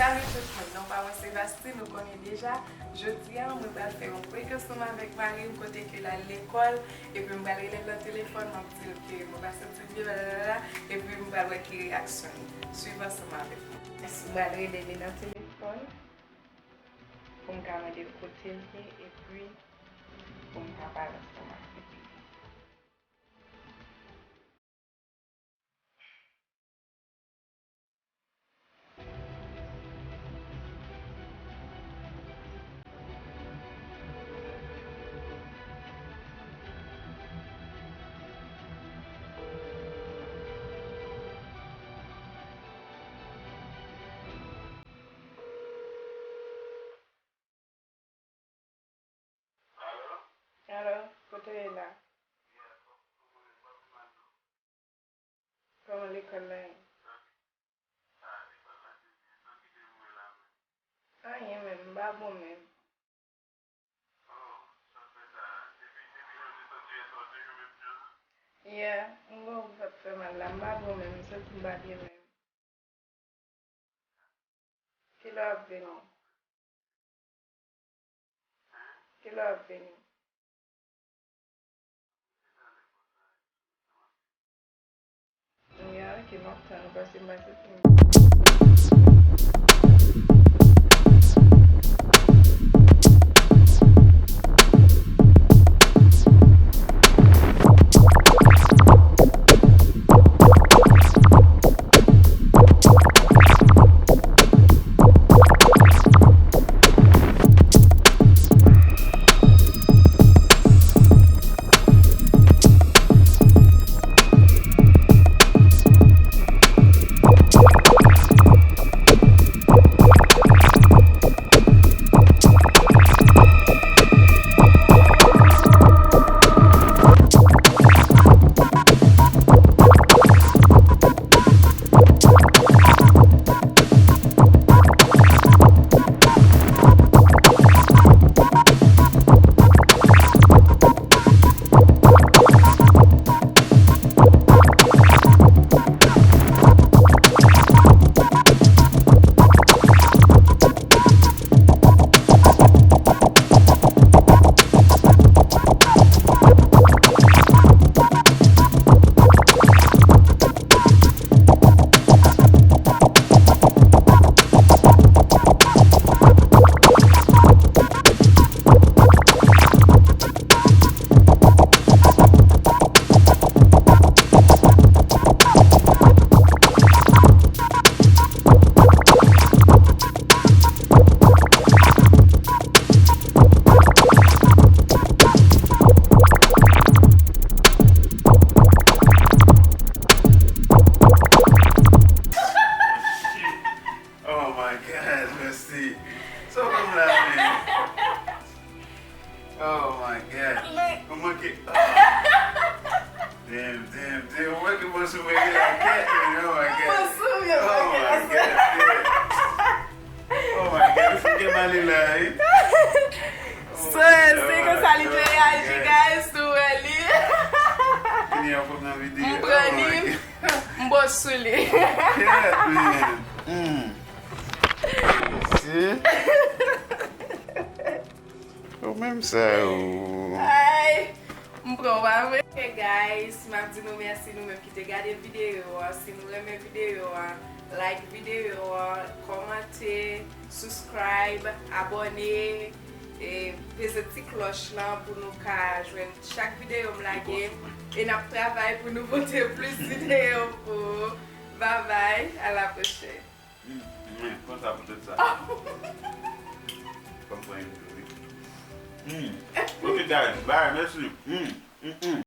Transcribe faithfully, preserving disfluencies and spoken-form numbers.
Salut tout moun, non pa mwen se Vasti, nou konnen deja. Jodi a, mwen pral fè yon prank ansanm avèk mari m kote ke l al lekòl, epi m pral rele l nan telefòn, m ap di l ke mwen pa santi m byen, blablabla, epi m pral wè ki reyaksyon li. Swiv ansanm avèk mwen. M pral rele li nan telefòn pou m ka mande l kote l ye, epi pou m ka pale ansanm avèk li. Alo, kote w ye la? Kòman lekòl la ye? Anyen menm, m pa bon menm. Yeah, m gon gwo vant fè mal la, m pa bon menm, m santi m pa byen menm. Kilè w ap vini? Kilè w ap vini? Ya, ok, m ap tann ou, paske m pa santi m Oh my God, mèsi. Sa w fè m la, men? Oh my God. Mwen manke. Oh. Damn, damn, damn. Mwen manke mwen sou mwen la kèt, men. Oh my God. Mwen sou mwen la kèt. Oh my God, yeah. Oh my God, ou fè kè m ale la, wi. So, se konsa li te reyaji, guys, tou wè li. Vini an pran nan videyo. M pran li, m bo sou li. Yeah, man. Mm. Si. Ou menm sa, ou. Ay. M pran w pa vre. Ok, guys, m ap di nou mèsi nou menm ki te gade videyo a. Si nou renmen videyo a, like videyo a, kòmante, subscribe, abòne, e peze ti klòch lan pou nou ka jwenn chak videyo m lage. E n ap travay pou nou pote plis videyo pou ou. Bye bye, à la prochaine. Mm, mm, pran sa pou tèt sa. Fò m pran yon tou, wi. Mm. Ok, guys, bye, mèsi. Mm, mm, mm.